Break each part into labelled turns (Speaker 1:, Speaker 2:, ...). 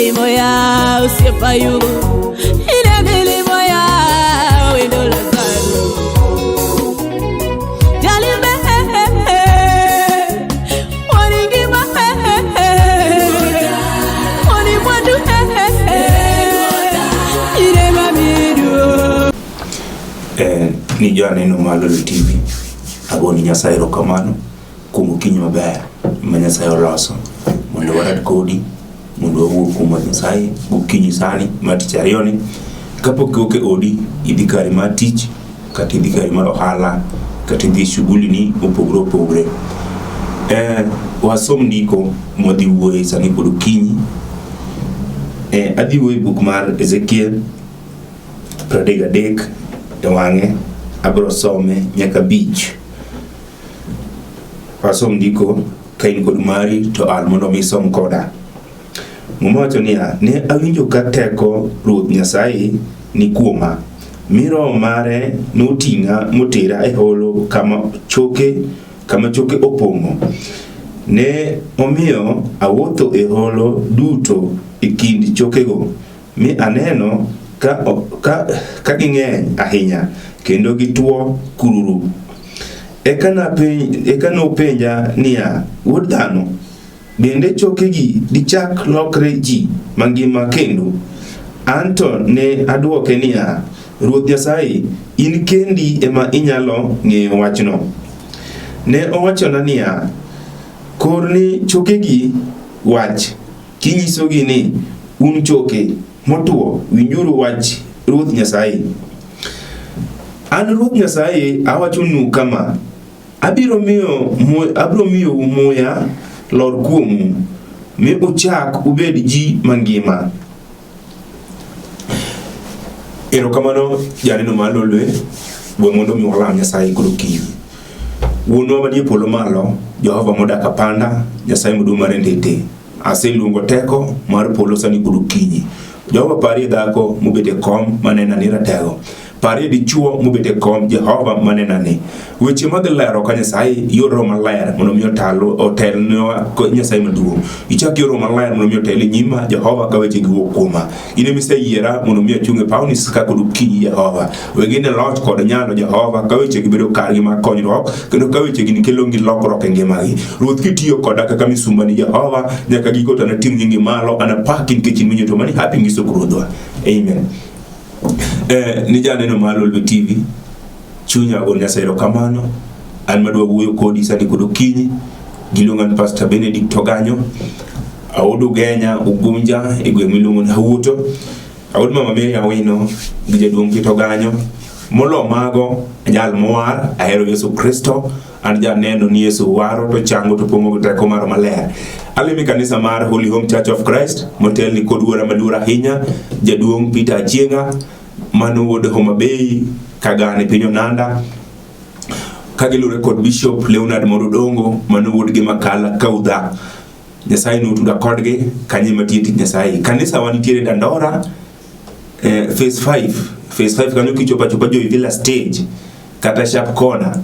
Speaker 1: milimo ya osiepa Ayubu, ine milimo ya wendo Lazaro. Jalimbe waningima wani mwandu ine mamidu.
Speaker 2: Ni janeno mar Lolwe TV, agoni Nyasaye erokamano kuom okinyi maber ma Nyasaye oloso mondo warad kodi mondo wawuo kuom wach Nyasaye gokinyi sani mar tich ariyo ni. Kapok iwuok e odi, idhi kari mar tich kata idhi kari mar ohala kata idhi e shughuli ni mopogore opogore. Wasom ndiko mwadhi wuoye sani kod okinyi. Adhi wuoyo e buk mar Ezekiel 33 e wang'e abiro some nyaka 5. Wasom ndiko ka in kod mari to al mondo mi isom koda. Muma wacho niya, ne awinjo ka teko Ruoth Nyasaye ni kuoma, mi roho mare noting'a motera e holo kama choke opong'o. Ne omiyo awuotho e holo duto e kind chokego, mi aneno ka ging'eny ahinya kendo gituo kururu. Eka nopenja niya, wuod dhano, bende chokegi dichak lokre ji mangima kendo? An to ne adwoke niya, Ruoth Nyasaye, in kendi ema inyalo ng'eyo wachno. Ne owachona niya, kor ni chokegi wach, kinyisogi ni un choke motwo, winjuru wach Ruoth Nyasaye. An Ruoth Nyasaye awachonu kama, abiro miyou muya lor kuomu, mi uchak ubed ji mangima. Erokamano janeno mar Lolwe, we mondo mi walam Nyasaye kod okinyi. Wuonwa manie polo malo, Jehova modak apanda, Nyasaye maduong' mar ndete. Aseluongo teko mar polo sani kod okinyi. Jehova parie dhako mobet e kom manena ni ratego. Parie dichuo mobet e kom Jehova manena ni. Weche madhi lero ka Nyasaye yor Roho Maler mondo mi otelnwa Nyasaye maduong'. Ichak yor Roho Maler mondo mi otel e nyima Jehova ka weche giwuok kuoma. In ema iseyiera mondo mi achung' e pawni ka kod okinyi Jehova. Wegine loch kod nyalo Jehova ka weche gibedo kargi mar konyruok kendo ka weche gini kelo gi lokruok e ngimagi. Ruoth kitiyo koda kaka misumbani Jehova nyaka giko to anating' nyingi malo anapaki nikech in winjo to mani happy ngiso ruodhwa. Amen. Ni janeno mar Lolwe TV, chunya ago Nyasaye erokamano. An madwa wuoyo kodi sani kod okinyi. Giluonga ni Pastor Benedict Oganyo. Aod Ugenya, Ugunja, e gweng' miluongo ni Awuoto. Aod Mama Mary Awino gi jaduong' Peter Oganyo. Molo mago, jal mowar, ahero Yesu Kristo. An janeno ni Yesu waro to chango to pong'o gi teko mar maler. Alemo e kanisa mar Holy Home Church of Christ, motelni kod wuora maduong' ahinya, jaduong' Peter Achieng'a, mano wuod Homa Bay, Kagane piny Onanda. Ka gilure kod Bishop Leonard Mododongo, mano wuod gi Makala Kaudha. Nyasaye notuda kodgi kanye matiye tich Nyasaye. Kanisa wa nitiere Dandora, phase 5. Phase 5 kanyo kichopo achopa Joy Villa stage kata Sharp Corner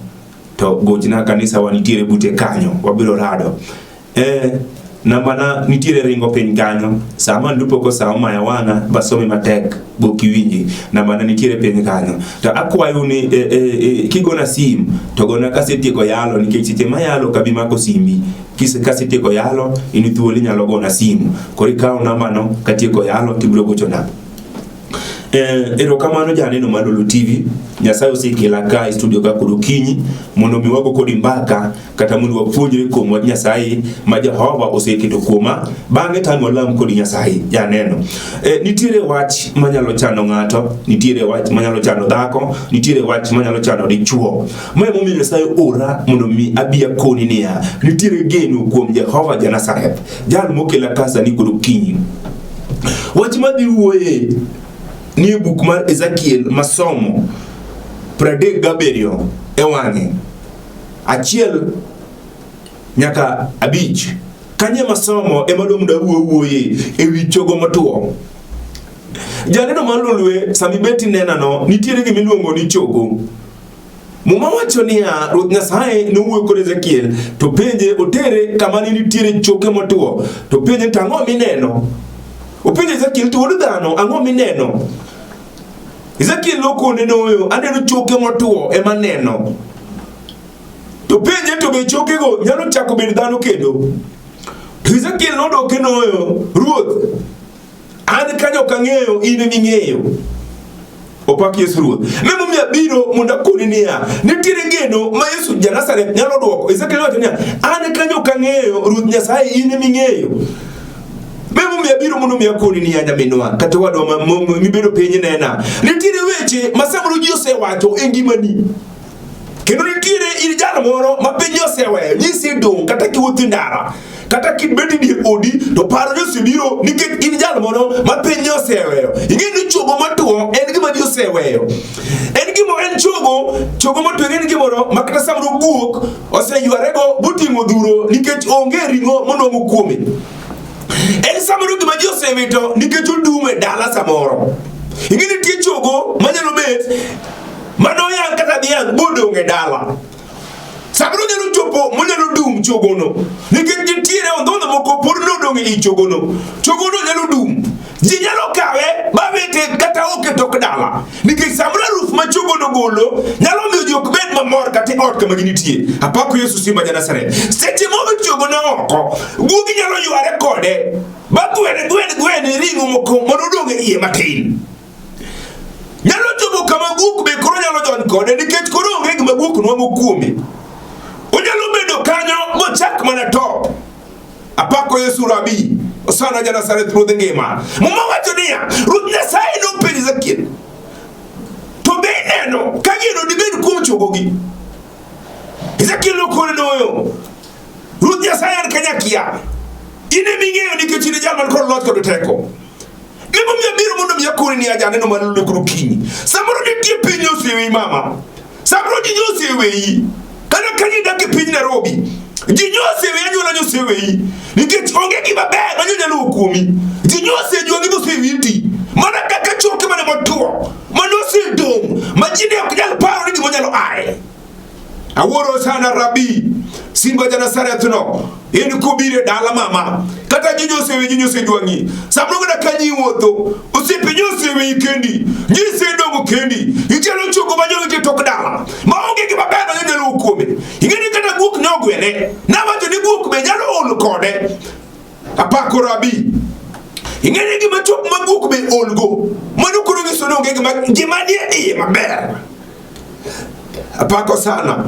Speaker 2: to gochna kanisa wa nitiere bute kanyo wabiro rado. Namba na nitiere ringo piny kanyo sama lupo ko sa omaya wang'a basome matek bok iwinji. Namba na nitiere piny kanyo to akwayo ni kigona sim to gona kasetieko yalo nikech seche mayalo kabi mako simbi. Kasetieko yalo in thuolo inyalo gona simu. Koro ikawo namba no katieko yalo tibiro gochona. Erokamano janeno mar Lolwe TV. Nyasaye osekela ka e studio ka kod okinyi mondo mi wago kodi mbaka kata mondo wapuonjre kuom wach Nyasaye ma Jehova oseketo kuoma. Bang'e to an walam kodi Nyasaye janeno. Nitiere wach manyalo chando ng'ato, nitiere wach manyalo chando dhako, nitiere wach manyalo chando dichuo. Ma emomiyo Nyasaye ora mondo mi abi akoni niya, nitiere geno kuom Jehova ja Nazareth, jal mokela ka sani kod okinyi. Wach madhi wuoye ni e buk mar Ezekiel masomo 37 e wang'e 1 nyaka 5. Kanye masomo ema dong' da wuo wuoye e wi chogo motwo. Janeno mar Lolwe, sama ibet inena no, nitiere gima iluongo ni chogo. Muma wacho niya, Ruoth Nyasaye nowuoyo kod Ezekiel to penje otere kama ne nitiere choke motwo to penje to ang'o mineno? Openjo Ezekiel to wuod dhano ang'o mineno? Ezekiel nokone noyo aneno choke motwo ema neno. To penje to be chokego nyalo chako bedo dhano kendo? To Ezekiel nodwoke noyo, Ruoth, an kanyo ok ang'eyo, in ema ing'eyo. Opak Yesu Ruoth. Emomiyo abiro mondo akoni niya, nitiere geno ma Yesu ja Nazareth nyalo dwoko. Ezekiel nowacho niya, an kanyo ok ang'eyo, Ruoth Nyasaye in ema ing'eyo. Emomiyo abiro mondo mi akoni niya nyaminwa, kata wadwa mibedo piny nena. Nitiere weche ma samoro ji osewacho e ngimani. Kendo nitiere in jal moro ma piny oseweyo nyisi dong' kata kiwuotho e ndara kata kibet e dier odi to paro ni osebiro nikech in jal moro ma piny oseweyo. Ing'e ni chogo matuo en gima ji oseweyo. En gima en chogo, chogo matuo en gimoro ma kata samoro guok oseywarego boting'o dhuro nikech onge ring'o monwang'o kuome. En samoro gima ji osewito nikech odum e dala samoro. Ing'e ni nitie chogo manyalo bet mano yang' kata dhiang' bodong' e dala samoro nyalo chopo monyalo dum chogono nikech nitiere ondhondho moko pod nodong' e i chogono chogono nyalo dum ji nyalo kawe bawete kata ok e tok dala nikech samoro aruf ma chogono golo nyalo miyo ji ok bed mamor kata e ot kama ginitie apako yesu simba ja nazareth seche mowit chogono oko guogi nyalo yware kode ba gwene gwene gwene ring'o moko manodong' e iye matin Nyalo chopo kama guok be koro nyalo jony kode nikech koro onge gima guok nwang'o kuome. Onyalo bedo kanyo mochak mana top. Apako Yesu Rabi, Osana ja Nazareth Ruodh ngima. Muma wacho niya, Ruoth Nyasaye nopenjo Ezekiel, to be ineno ka geno dibed kuom chogogi? Ezekiel nokone noyo, Ruoth Nyasaye an kanyakia. In ema ing'eyo nikech in e jal man kod loch kod teko. Emomiyo abiro mondo mi akoni ni ajaneno mar lulu okinyi. Samoro nitie piny oseweyi mama. Samoro ji oseweyi. Kata ka idak e piny Nairobi, ji oseweyi, anyuola oseweyi. Nikech onge gima ber ma nyalo wuok kuomi. Ji osejwang'i mosewiti. Mana kaka choke mane motwo, mane osedong', ma ji ne ok nyal paro ni gima nyalo aye. Awuoro sana Rabi, Simba ja Nazareth no, en kobiro e dala mama, kata ji oseweyi, ji osejwang'i. Samoro kata ka ji wuotho, osiepe ji oseweyi kendi, ji osedongo kendi, ichalo chogo ma jogi e tok dala, ma onge gima ber ma nyalo wuok kuome. Ing'e ni kata guok ne ogwene, nawacho ni guok be nyalo ol kode. Apako Rabi. Ing'e ni gima chop ma guok be olgo, mano koro nyiso ni onge gima nie iye maber. Apako sana.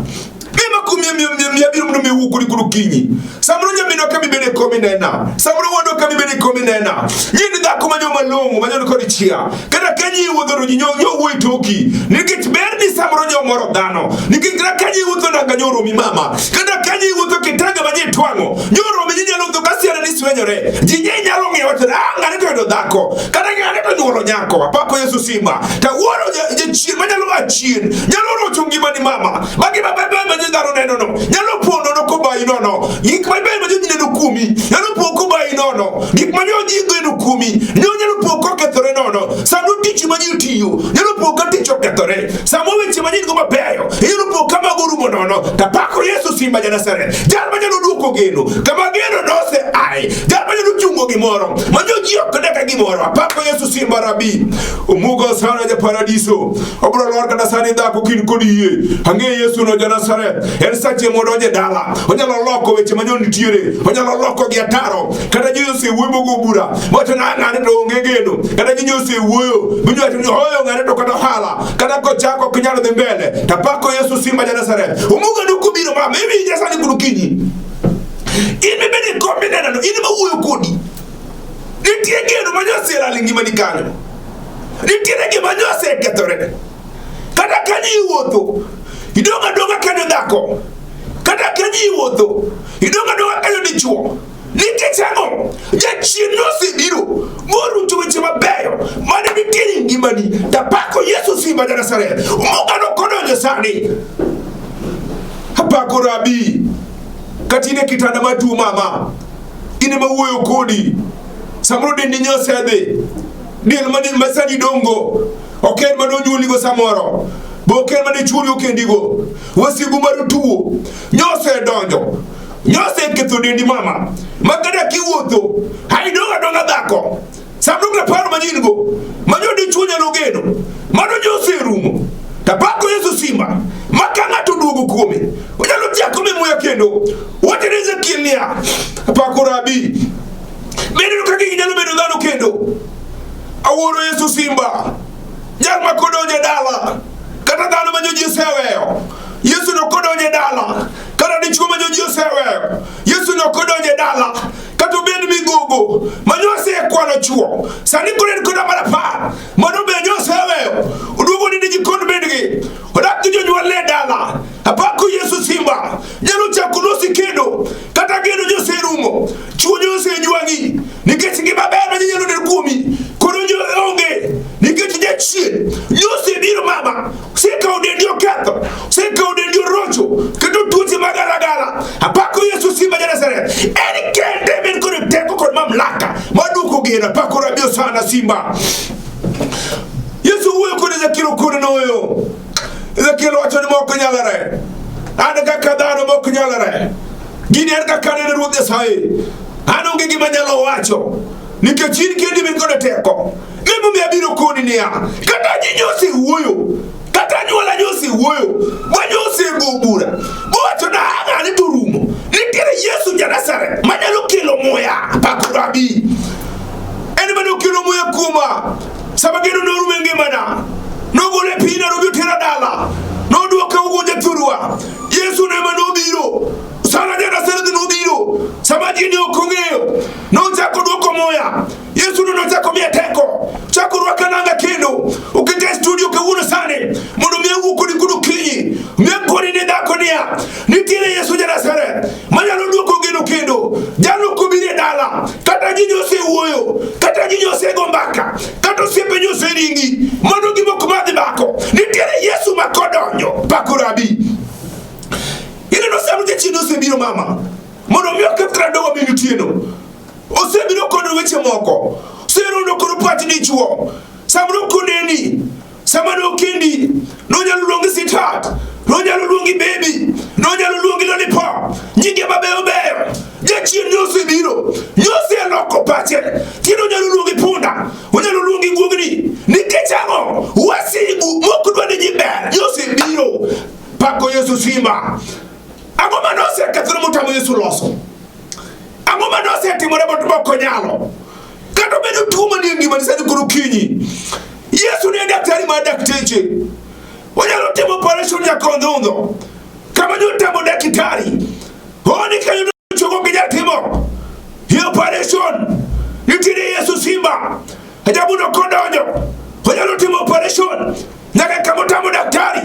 Speaker 2: Gima kumia mia mia mia biro mondo mi wuo kodi kod okinyi. Samoro nyaminwa ka mibede komi nena. Samoro wuodwa ka mibede komi nena. Nyin dhako ma joma long'o ma nyon kod chia. Kata ka nyi wuotho to ji nyo nyo wuoyi toki. Nikech ber ni samoro nyo moro dhano. Nikech kata ka nyi wuotho nanga nyo romi mama. Kata ka nyi wuotho kitanga ma nyi twang'o. Nyo romi nyi nyalo wuotho ka siana ni swenyore. Ji nye nyalo ng'iyo wacho ah ng'ane to yudo dhako. Kata ng'ane to nyuolo nyako. Apako Yesu Simba. To wuoro jachien manyalo a chien nyalo rocho ngimani mama. Magi maber ma ji dhano neno no nyalo po nono kobayi nono. Gik maber ma ji neno kuomi nyalo po kobayi nono. Gik ma ji geno kuomi nyalo po kokethore nono. Samoro tich ma ji tiyo nyalo po ka tich okethore. Samoro weche ma ji nigo mabeyo nyalo po ka mago rumo nono. Tapako Yesu Simba ja Nazareth. Jal manyalo duoko geno kama geno nose aye. Jal manyalo chungo gimoro ma ji ok ne ka gimoro. Apako Yesu Simba Rabi. Omugo sana ja paradiso. Obro lor kata sani dhako kin kod yie. Ang'e Yesu no ja Nazareth. En sache modonje dala. Onyalo loko weche ma nitiere. Onyalo loko gi ataro. Kata ji osewuoyo mogo bura. Wacho na ng'ane to onge geno. Kata ji osewuoyo. Minyo wacho ni oyo ng'ane to kata ohala. Kata kochako ok nyal dhi mbele. Tapako Yesu Simba ja Nazareth. Omugo duko biro mama. Iwinja sani kod okinyi. In mibede kom minenano, in ema wuoyo kodi. Nitie geno ma nyoselal e ngimani kanyo. Nitiere gima nyosekethore. Kata kanyo iwuotho, idong' adong'a kanyo dhako. Kata kanyo iwuotho, idong' adong'a kanyo dichuo. Nikech ang'o? Jachien nosebiro morucho weche mabeyo mane nitiere e ngimani. Tapako Yesu Simba ja Nazareth. Muga nokodonjo sani. Apako Rabi. Kata in e kitanda matuo mama. In ema wuoyo kodi. Samoro dendi nyosedhi. Del ma sani dongo. Ok en mane onyuoligo samoro. Be ok en mane chuori okendigo. Wasigu mar tuo. Nyosedonjo. Nyoseketho dendi mama. Ma kata kiwuotho, aidong' adong'a dhako. Sanduk rapar manyien go, manyo dichuo nyalo geno, mano jo oserumo. Tapako Yesu simba, ma ka ng'ato oduogo kuome, onyalo chako mi muya kendo. Wacho ne Ezekiel niya, apako rabi. Bende ka gigi nyalo bedo dhano kendo. Awuoro Yesu simba, jal ma kodonjo e dala, kata dhano ma joji oseweyo. Yesu no kodonjo e dala, kata dichuo ma joji oseweyo. Yesu no kodonjo e dala, kata obed migogo ma nyosekwano chuo sani koro en koda mar apar mano be nyoseweyo oduogo ni nigi kod bedgi odak gi jonyuolne e dala apako Yesu simba nyalo chako losi kendo kata geno nyoserumo chuo nyosejwang'i nikech ngima ber ma nyalo neno kuomi koro nyo onge nikech jachien nyosebiro mama osekawo dendi oketho osekawo dendi orocho kendo tuoche magalagala apako Yesu simba ja Nazareth en kende men kod teko kod mamlaka maduoko geno apako rabio sana simba Yesu wuoyo kod Ezekiel okone noyo Ezekiel wacho ni mok nyalore an kaka dhano mok nyalore gini an kaka aneno Ruoth Nyasaye an onge gima nyalo wacho nikech in kendi min kod teko Emomiyo abiro koni niya, kata ji nyose wuoyo, kata anyuola nyose wuoyo, wanyose go bura, bowacho na ang'ane to rumo. Nitiere Yesu ja Nazareth manyalo kelo muya, pako rabi. En mane okelo muya kuoma, sama geno norumo e ngimana, nogole piny Nairobi otera dala, nodwoka Ugunja thurwa. Yesu ne ema nobiro, sana ja Nazareth nobiro, sama ji ne ok ong'eyo, nochako dwoko muya. Yesu no nochako miya teko, chako rwaka nanga kendo, oketa e studio kawuono sani mondo mi awuo kodi kod okinyi, mi akoni ne dhako niya, nitiere Yesu ja Nazareth manyalo duoko geno kendo, jalo kobiro e dala, kata ji osewuoyo, kata ji osego mbaka, kata osiepe ji oseringi, mano gima ok madhi bako, nitiere Yesu ma kodonjo, pako rabi. Ineno sama jachien osebiro mama, mondo mi oketh kata dowa mi otieno. Osebiro kod weche moko, oserondo kod pach dichuo. Sama nokoneni, sama nokendi, nonyalo luongi sweetheart, nonyalo luongi baby, nonyalo luongi lollipop, nyinge mabeyo beyo. Jachien nosebiro, noseloko pache, kendo onyalo luongi punda, onyalo luongi guogni. Nikech ang'o? Wasigu mok dwa ni ji ber, nosebiro. Pako Yesu simba. Ang'o ma nosekethore motamo Yesu loso? Ang'o ma nosetimore mok onyalo? Kata obedo tuo manie ngimani sani koro okinyi, Yesu ne daktari mar dakteche. Onyalo timo operation nyaka ondhundho. Kama notamo daktari, honi kanyo chogo ginyal timo. Hi operation. Nitiere Yesu simba. Ajabu no kodonjo. Onyalo timo operation. Nyaka kama otamo daktari.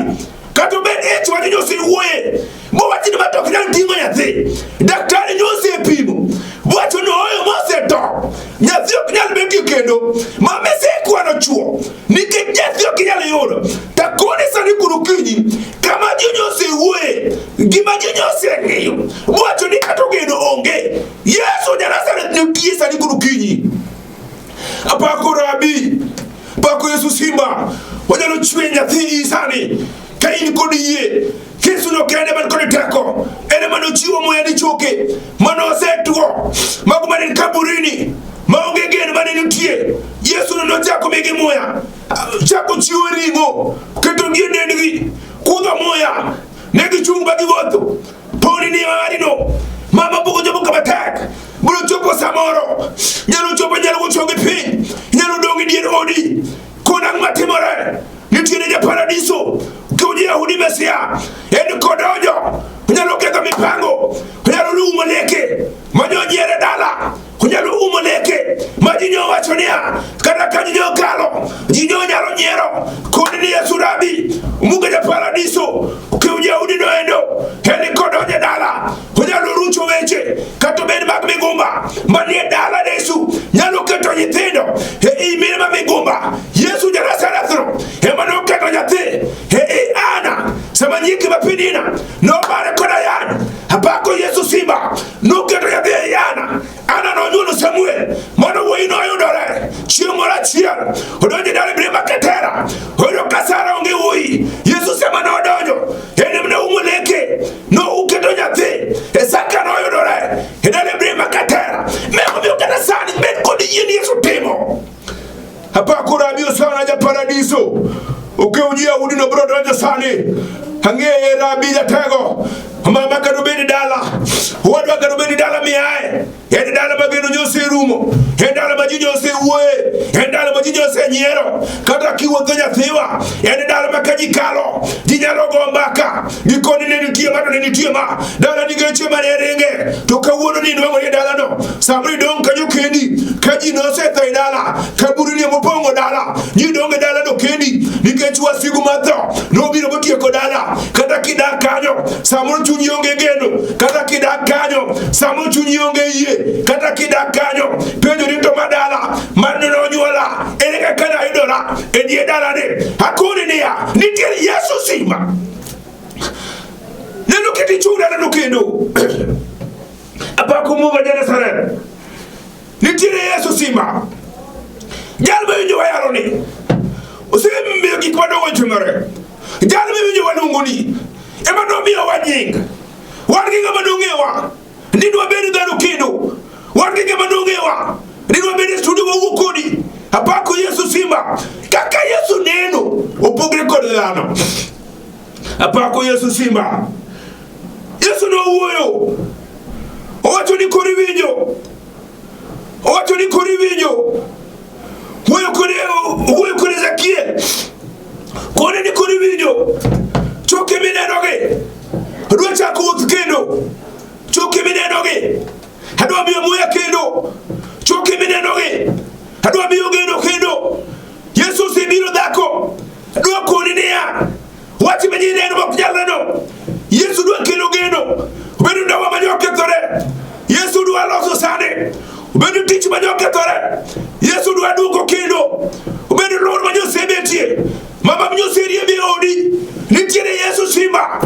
Speaker 2: Kata obed ich ma nyosi wuoye. Mowach ni matok nyal ting'o nyathi. Daktari nyosi e pimo. Wacho ni oyo mosetho. Nyathi ok nyal betie kendo. Mama isekwano chuo. Nikech nyathi ok nyal yudo. Takoni sani koro okinyi. Kama ji nyosi wuoye. Gima ji nyosi ng'iyo. Wacho ni kata ogeno onge. Yesu ja Nazareth nitie sani koro okinyi. Apako rabi. Pako Yesu simba. Wanyalo chwe nyathi sani. Ka in kod yie. Yesu no kende man kod teko. En ema nochiwo muya ni choke. Mano osetwo. Mago mane ni kaburini. Maonge geno mane nitie. Yesu no nochako migi muya. Chako chiwo ring'o. Keto gi e dendgi. Kudho muya. Ne gichung' ba giwuotho. Poni ni marino. Mama pok ochopo kama tek. Biro chopo samoro. Nyalo chopo nyalo gocho gi piny. Nyalo dong' e dier odi. Kod ang' matimore. Nitiere ja paradiso. Kod Yahudi Mesia. En kodonjo. Onyalo ketho mipango. Onyalo umo leke. Ma jonyiere dala. Onyalo umo leke. Ma ji nyowacho niya. Kata ka ji nyokalo. Ji nyalo nyiero. Kod ni Yesu Rabi. Muga ja paradiso. Kod Yahudi noendo. En kodonjo e dala. Onyalo rucho weche kata obed mag migumba manie dala Yesu nyalo keto nyithindo e i mine ma migumba. Yesu ja Nazareth no ema noketo nyathi e i Ana sama nyike ma Penina nobare koda yan. Apako Yesu simba noketo nyathi e i Ana. Ana nonyuolo Samuel mano wuoyi noyudore chieng' moro achiel odonjo e dala Ibrahim Ketera oyudo ka Sara onge wuoyi. Yesu sama nodonjo en ema noumo leke nouketo nyathi Isaka noyudore e dala Ibrahim Ketera. Memomiyo kata sani bed kod yie ni Yesu timo. Paradiso. Apako Rabio sana ja Paradiso. Okew ji Yahudi no biro donjo sani. Ang'eye Rabi jatego. Mama kata obed dala. Owadwa kata obed dala miaye. En dala ma geno nyoso rumo. En dala ma ji nyoso wuoye. En dala ma ji nyoso nyiero. Kata kiwuotho nyathiwa. En dala ma ka ji kalo. Ji nyalo go mbaka. Gikoni ne nitie ma to ne nitie ma. Dala ni geche ma ne ringe. To kawuono ni nwang'o ni e dalano. Samoro idong' kanyo kendi. Ka ji nosetho e dala. Kaburi ni mopong'o dala. Ji dong' e dalano kendi. Nikech wasigu matho nobiro motieko dala. Kata kidak kanyo, samoro chunyi onge geno. Kata kidak kanyo, samoro chunyi onge yie. Kata kidak kanyo, penjo ni to madala mane nonyuola ere kaka nayudora e dier dalani. Akoni niya, nitiere Yesu simba. Neno kiti chung' dalano kendo. Apako Mungu ja Nazareth. Nitiere Yesu simba. Jal mawinjo wayalo ni osemiyo gik madongo otimore. Jal mawinjo waluongo ni ema nomiyowa nying. Wan gi ng'ama nong'ewa ni dwabed dhano kendo. Wan gi ng'ama nong'ewa ni dwabed e studio wawuo kodi. Apako Yesu simba. Kaka Yesu neno opogre kod dhano. Apako Yesu simba. Yesu nowuoyo. Owacho ni koro iwinjo. Owacho ni koro iwinjo. Wuoyo kode wuoyo kod Ezekiel. Kone ni koro iwinjo. Choke minenogi. Adwa chako wuoth kendo. Choke minenogi. Adwa miyo muya kendo. Choke minenogi. Adwa miyo geno kendo. Yesu osebiro dhako. Adwa koni niya. Wach ma ji neno ok nyal neno. Yesu dwa kelo geno. Obedo ndawa ma jokethore. Yesu dwa loso sani. Obedo tich ma jokethore. Yesu dwa duoko kendo. Obedo lor ma josebetie. Mama ma joseriembi e odi. Nitiere Yesu simba.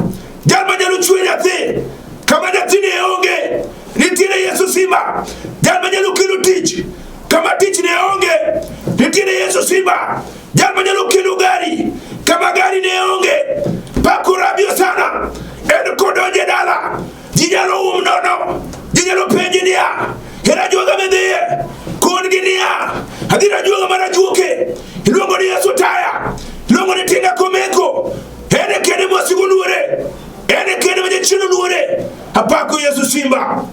Speaker 2: Jal ma nyalo chwe nyathi. Kama nyathi ne onge. Nitiere Yesu simba. Jal ma nyalo kelo tich. Kama tich ne onge. Nitiere Yesu simba. Jal ma nyalo kelo gari kama gari ne onge. Pako rabio sana. En kodonje dala. Ji nyalo um nono. Ji nyalo penji niya. Hera juoga midhiye. Kon gi niya. Adhi rajuoga mar ajuoke. Iluongo ni Yesu taya. Iluongo ni tinga komeko. En e kede mwasigu luore. En e kede ma jachien oluore. Apako Yesu simba.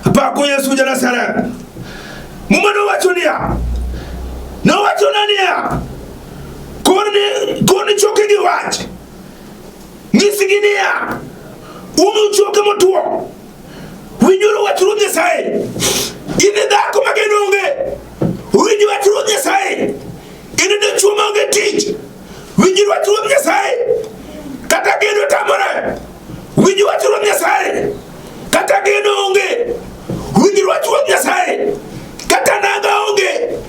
Speaker 2: Apako Yesu ja Nazareth. Muma nowacho niya, nowachona niya, koni choke gi wach, nyisgi niya, un uchoke motwo, winjuru wach Ruoth Nyasaye. In e dhako ma geno onge, winj wach Ruoth Nyasaye. In e dichwo ma onge tich, winj wach Ruoth Nyasaye. Kata geno tamore, winj wach Ruoth Nyasaye. Kata geno onge, winj wach Ruoth Nyasaye. Kata nanga onge,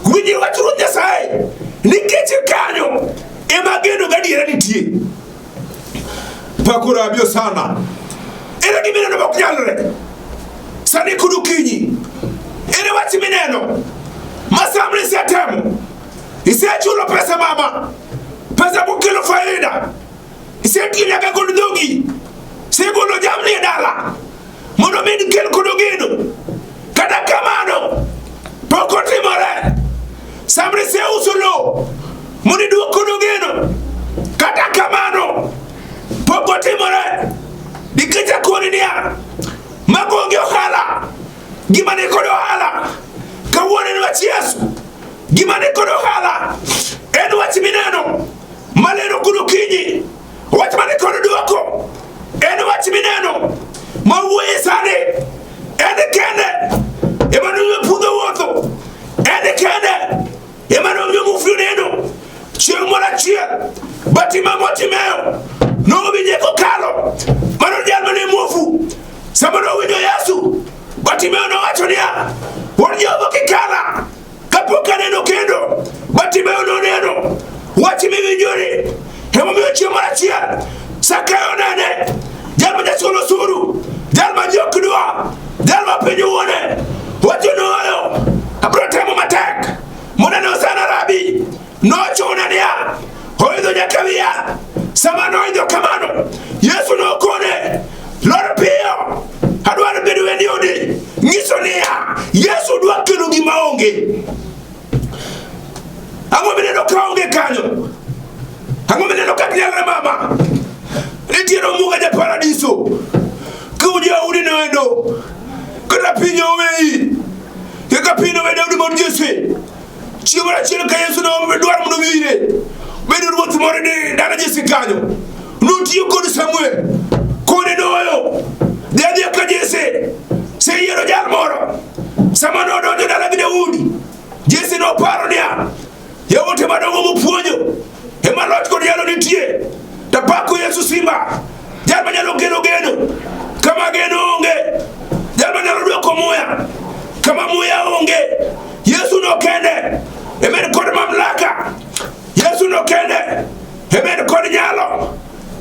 Speaker 2: winj wach Ruoth Nyasaye. Nikech kanyo ema geno gadiera nitie. Pakura abio sana. Ere gima ineno mok nyalre? Sani kod okinyi. Ere wach mineno? Ma samni isetemo. Isechulo pesa mama. Pesa mokelo faida. Isetiyo nyaka kod dhogi. Isegolo jamni e dala mondo mi kel kod geno. Kata kamano, pok otimore. Samni iseuso lowo mondo iduok kod geno. Kata kamano, pok otimore. Nikech akoni niya, mago onge ohala. Gima ni kod ohala kawuono en wach Yesu. Gima ni kod ohala en wach mineno malero kod okinyi. Wach mane kod dwoko en wach mineno mawuoye sani. En kende ema nomiyo pudho wuotho. En kende ema nomiyo mufu neno. Chieng' moro achiel Bartimayo Bartimeo nowinje kokalo mano jal mane muofu. Sama nowinjo Yesu, Bartimeo nowacho niya, Wuod Jehova kikala kapok aneno kendo. Bartimeo noneno wach miwinjoni. Emomiyo chieng' moro achiel Zakayo nene, jal ma jasol osuru, jal ma ji ok dwa, jal ma piny wuone, wacho ni ooyo, abiro temo matek mondo ane osana rabi. Nochuna niya, oidho nyaka wiya. Sama noidho kamano, Yesu nokone, lor piyo, adwaro bedo wendi odi. Nyiso niya, Yesu dwa kelo gima onge. Ang'o mineno ka onge kanyo? Ang'o mineno ka nyalre mama? Nitiere omuga ja paradiso. Kuja udi noendo. Kata piny oweyi. Kaka piny owe Daudi mar Jesse. Chieng' moro achiel ka Yesu nodwaro mondo obi ire, bedo ruoth moro ni dala Jesse kanyo. Notiyo kod Samuel kode doyo. Dhi adhiya ka Jesse seyiero jal moro. Sama nodonjo dala gi Daudi, Jesse noparo niya, yawuote madongo mopuonjo ema loch kod yalo nitie. Tapako Yesu simba, jal manyalo kelo geno kama geno onge, jal manyalo dwoko muya kama muya onge. Yesu no kende emen kod mamlaka, Yesu no kende emen kod nyalo,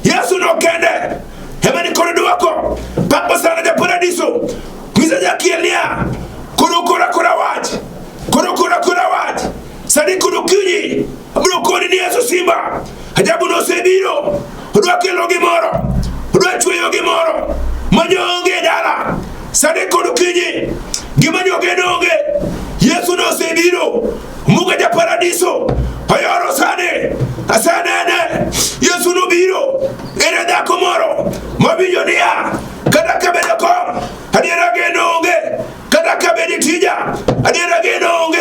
Speaker 2: Yesu no kende emen kod dwoko. Pako sana ja paradiso, ng'isa jakiel niya, koro kora kora wach, koro kora kora wach. Sani kod okinyi abiro koni ni Yesu simba, ajabu nosebiro, odwa kelo gimoro, odwa chweyo gimoro manyo onge e dala. Sani kod okinyi gima nyogeno onge, Yesu nosebiro, muga ja paradiso oyoro sani, asenene Yesu nobiro, ere dhako moro mawinjo niya, kata kabedo kom adiera geno onge kata ka bed tija adiera geno onge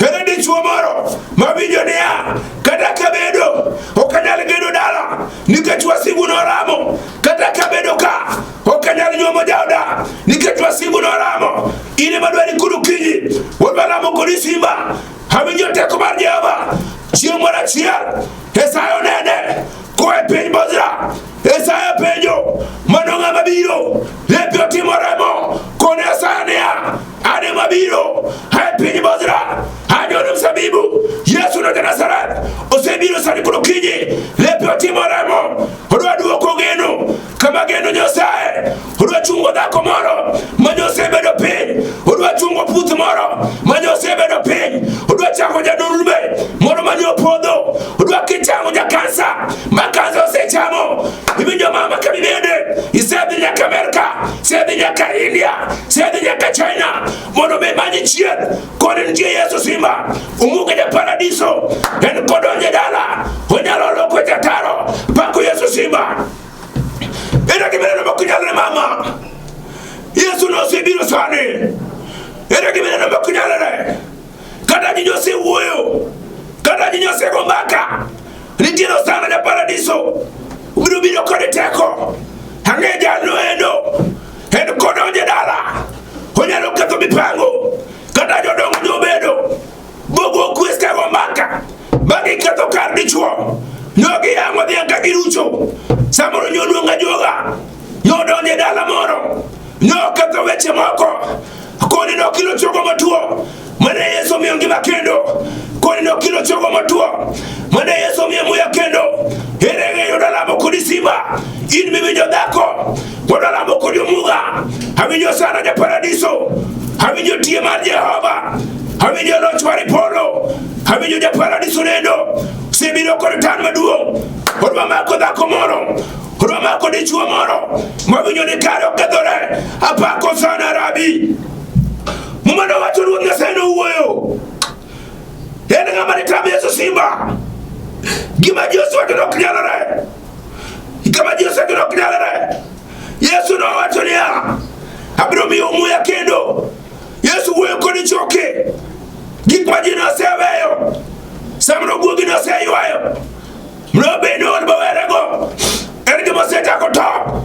Speaker 2: ere dichuo moro mawinjo niya kata ka bedo ok anyal gedo dala nikech wasigu noramo kata ka bedo ka ok anyal nyuomo jaoda nikech wasigu noramo in ema dwari kod okinyi wadwa lamo kodi simba awinjo teko mar Jehova chieng' moro achiel Esaya onene koa e piny Bozra Esaya penjo mano ng'ama biro lepe otimo remo kone Esaya niya an ema biro a e piny Bozra anyono mzabibu Yesu no ja-Nazareth osebiro sani kod okinyi lepe otimo remo odwa duoko geno kama geno Nyasaye odwa chungo dhako moro ma osebedo piny odwa chungo puth moro ma osebedo piny odwa chango jadurme moro ma opodho odwa kichango jakansa ma kansa osechamo iwinjo mama ka mibede isedhi nyaka Amerka isedhi nyaka India isedhi nyaka China mondo be manyi chieth kod nitie Yesu simba umuke ja paradiso en kodonje dala onyalo loko jataro pako Yesu simba Ere gima ineno mok nyalre mama? Yesu nosebiro sani. Ere gima ineno mok nyalre? Kata ji osewuoyo, kata ji osego mbaka, nitiere Hosana ja paradiso obiro biro kod teko. Ang'e jalno endo, en kodonje dala, onyalo ketho mipango, kata jodongo nyobedo bogo kwes ka go mbaka ma giketho kar dichuo nyo giyang'o dhiang' ka girucho samoro nyo luonga joga nyo donjo e dala moro nyo oketho weche moko koni nokilo chogo matuo mane Yesu omiyo ngima kendo koni nokilo chogo matuo mane Yesu omiyo muya kendo ere ng'eyo dalamo kodi simba in miwinjo dhako wadalamo kodi omuga awinjo sana ja paradiso awinjo tie mar Jehova awinjo loch mar polo awinjo ja paradiso nendo osebiro kod tan maduong' odwa mako dhako moro odwa mako dichuo moro mawinjo ni kare okethore apako sana rabi muma nowacho ruoth nyasaye nowuoyo en ng'ama ditam yesu simba gima ji osewacho ni ok nyalore gima ji osewacho ni ok nyalore yesu nowacho niya abiro miyo muya kendo Yesu wuoyo kod choke gik ma ji noseweyo samoro guogi noseywayo nobedo od bowerego en gima osechako top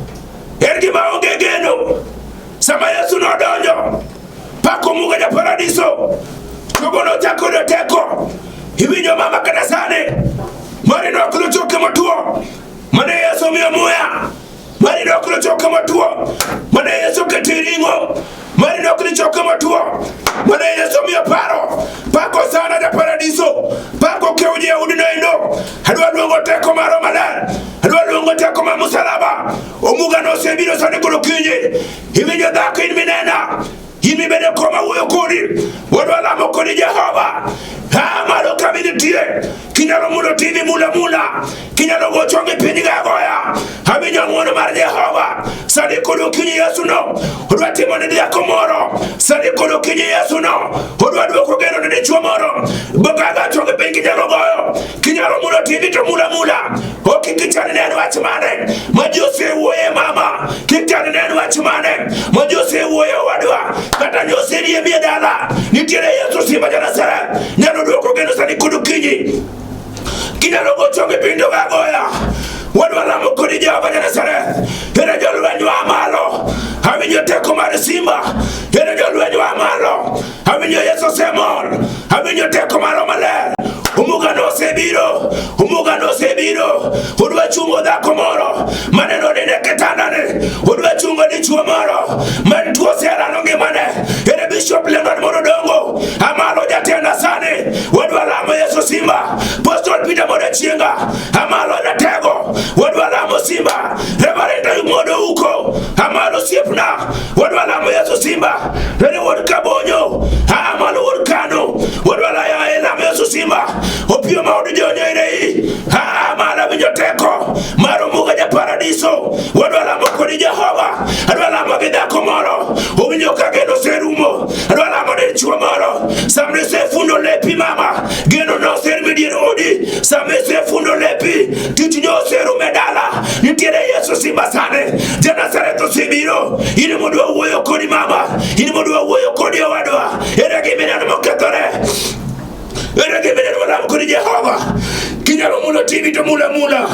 Speaker 2: en gima onge geno sama Yesu nodonjo pako muga ja paradiso chogo nochako yudo teko iwinjo mama kata sani mari noklo choke matuo mane Yesu omiyo muya Mari dok ni choke matuo mane Yesu oketo e ring'o. Mari dok ni choke matuo mane Yesu omiyo paro. Pako sana ja paradiso. Pako kew Jehudi noendo. Adwa luongo teko mar Roho Maler. Adwa luongo teko mar musalaba. Omuga nosebiro sani kod okinyi. Iwinjo dhako in minena. In mibedo koma wuoyo kodi. Wadwa lamo kodi Jehova. Aa malo kama intie. Kinyalo mulo TV mula mula. Kinyalo go chongi piny ga agoya. Awinjo ng'wono mar Jehova. Sani kod okinyi Yesu no odwa timo ne dhako moro. Sani kod okinyi Yesu no odwa duoko geno ne dichuo moro. Bogaga to gi piny kinyalo goyo. Kinyalo mulo tiendi to mula mula. Ok kichan ne en wach mane ma ji osewuoye mama. Kichan ne en wach mane ma ji osewuoye owadwa. Kata ji oseriembi e dala. Nitiere Yesu simba ja Nazareth. Nyalo duoko geno sani kod okinyi. Kinyalo gocho gi piny to agoya. Wadwa lamo kodi Jehova ja Nazareth. Ere jolweny wa malo. Awinjo teko mar simba. Ere jolweny wa malo. Awinjo Yesu osemor. Awinjo teko mar maler. Umuga osebiro. Umuga osebiro. Odwa chungo dhako moro maneno ni ne kitandane. Odwa chungo dichuo moro man tuo oserano ngimane. Ere Bishop Leonard mondo dongo. Amalo jatenda sani. Wadwa lamo Yesu simba. Apostle Peter mondo chienga. Amalo jatego. Wadwa lamo simba. Reverend Ayub mondo uko. Amalo siepna. Wadwa lamo Yesu simba. Ere wuod Kabonyo. Amalo wuod Kano. Wadwa lamo Yesu simba. Opiyo ma od jonyo ire i. Amalo awinjo teko mar omuga ja paradiso. Wadwa lamo kodi Jehova. Adwa lamo gi dhako moro. Owinjo ka geno oserumo. Adwa lamo dichuo moro. Sama isefundo lepi mama, geno noserumo e dier odi. Sama isefundo lepi, tich noserumo e dala. Nitiere Yesu simba sani. Ja Nazareth osebiro. In ema odwa wuoyo kodi mama. In ema odwa wuoyo kodi owadwa. Ere gima ineno mokethore? Ere gima ineno malamo kodi Jehova? Kinyalo mulo TV to mula mula.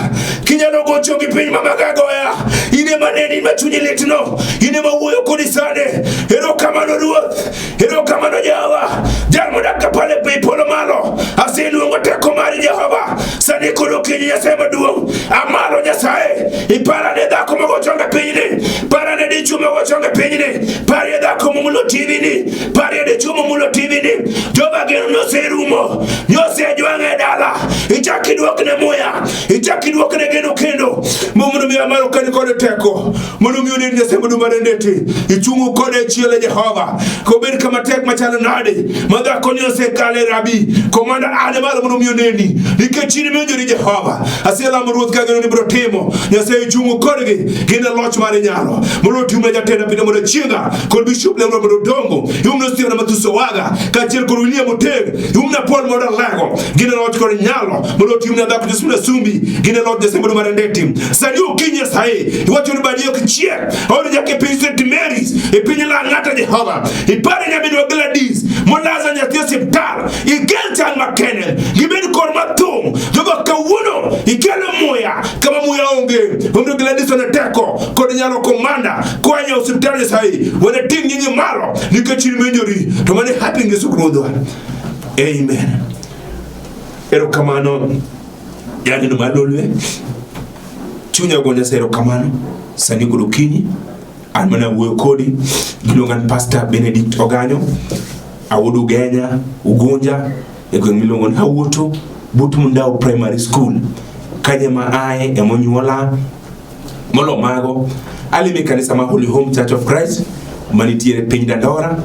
Speaker 2: Kinyalo gocho gi piny mama gagoya. In ema neni ma chunyi litno. In ema wuoyo kodi sani. Erokamano Ruoth. Erokamano Jehova. Jal modak ka pale piny polo malo. Aseluongo teko mari Jehova. Sani koro okinyi Nyasaye maduong'. Amalo Nyasaye. Iparane dhako mogo chonge pinyni. Parane dichuo mogo chonge pinyni. Parie dhako momulo TV ni. Parie dichuo momulo TV ni. Jehova geno noserumo. Nosejwang'e e dala. Ichak iduokne muya. Ichak iduokne geno kendo. Mondo mi amalo kani kod teko. Mondo mi onen Nyasaye maduong' mar ndeti. Ichungo kode e chiel Jehova. Kobed kama tek machalo nade. Ma dhako ni osekale rabi. Komanda ane malo mondo mi oneni. Nikech in iwinjori Jehova. Aselamo Ruoth ka geno ni biro timo. Nyasaye ichungo kodgi. Gin e loch mar nyalo. Mondo otimne jatenda piny mondo chienga kod Bishop Leonard mondo dongo. Iumne Stephen Mathuso Waga kaachiel kod William Oteg. Iumne Paul mondo Lego. Gin e loch kod nyalo. Mondo otimne dhako Josephine Sumbi. Gin e loch Nyasaye mondo mar ndeti. Sani okinyi Nyasaye. Iwacho ni badi ok chiek. Aoro nyaka e piny St. Mary's. E piny Lang'ata Jehova. Ipare nyaminwa Gladys. Molaza nyathi osiptal. Ikel chan makende. Gibed kor mathung'. Jogo kawuono ikelo muya kama muya onge. Mondo Gladys one teko kod nyalo komanda koa e osiptal Nyasaye. Wene ting' nyingi malo nikech in winjori. To mane happy Yesu Ruodhwa. Amen. Erokamano janeno malolwe. Chunya go Nyasaye erokamano sani kod okinyi an mana wuoyo kodi giluonga ni Pastor Benedict Oganyo awuod Ugenya Ugunja e gweng' miluongo ni Awuoto but Mundao Primary School kanye ma aye emonyuola molo mago alime kanisa ma Holy Home Church of Christ manitiere piny Dandora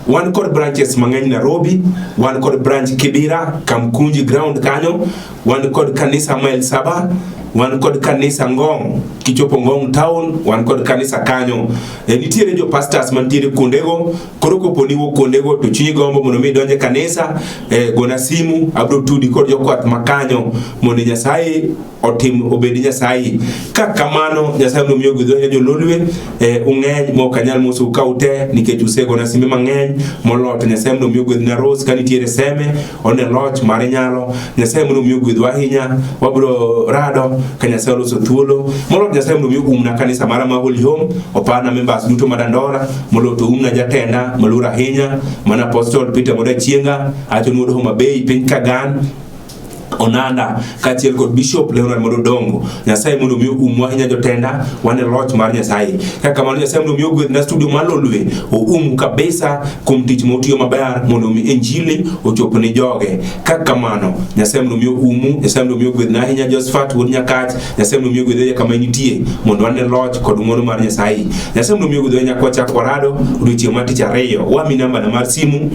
Speaker 2: wan kod branches mang'eny Nairobi wan kod branch Kibira Kamkunji ground kanyo wan kod kanisa Mile Saba wan kod kanisa Ngong kichopo Ngong town wan kod kanisa kanyo e, nitiere jo pastors mantiere kuondego koro kopo ni iwuok kuondego to chunyi gombo mondo mi idonj e kanisa e, gona simu abiro tudi kod jokwath makanyo mondo Nyasaye otim obed Nyasaye ka kamano Nyasaye mondo mi ogwedhu ahinya jololwe e, ung'eny ma ok anyal mosou ka ute nikech usegona simbe mang'eny moloyo to Nyasaye mondo mi ogwedhna Rose ka nitiere Seme one loch mar nyalo Nyasaye mondo mi ogwedhwa ahinya wabiro rado ka Nyasaye oloso thuolo moloyo to Nyasaye mondo mi oumna kanisa mara ma Holy Home oparna members duto ma Dandora moloyo to oumna jatenda maluor ahinya mana Apostle Peter Moda Chienga acho ni wuod Homa Bay piny Kagan Onanda kaachiel kod Bishop Leonard mondo Dongo. Nyasaye mondo mi oumwa ahinya jotenda, wan e loch mar Nyasaye. Kaka kamano Nyasaye mondo mi ogwedhna studio mar Lolwe, oumu kabisa kuom tich motiyo maber mondo mi injili ochop ne joge. Kaka kamano Nyasaye mondo mi oumu, Nyasaye mondo mi ogwedhna ahinya Josephat wuod Nyakach, Nyasaye mondo mi ogwedhe kama initie mondo wan e loch kod ng'wono mar Nyasaye. Nyasaye mondo mi ogwedhwa nyaka wachak warado odiochieng' mar tich ariyo. Wami nambana mar simu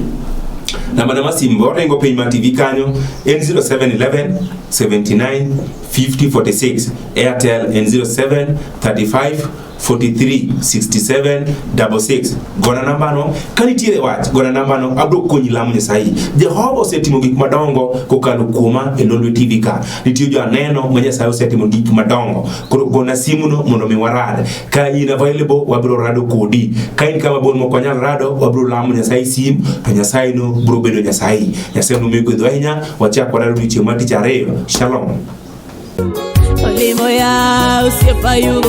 Speaker 2: nambana mar simu oringo piny mar TV kanyo en 0711 79 50 46 Airtel en 07 35 43 67 66. Gona nambano ka nitiere wach, gona nambano, abiro konyi lamo Nyasaye. Jehova osetimo gik madongo kokalo kuoma e Lolwe TV ka. Nitie joneno ma Nyasaye osetimo gik madongo. Koro gona simuno mondo mi warad. Ka in available, wabiro rado kodi. Ka in kama bor mok wanyal rado, wabiro lamo Nyasaye sim, to Nyasaye no biro bedo Nyasaye. Nyasaye nomiyo gwedhwa ahinya. Wachak warado odiochieng' mar tich ariyo. Shalom.
Speaker 1: Olimo ya osiepa yugo.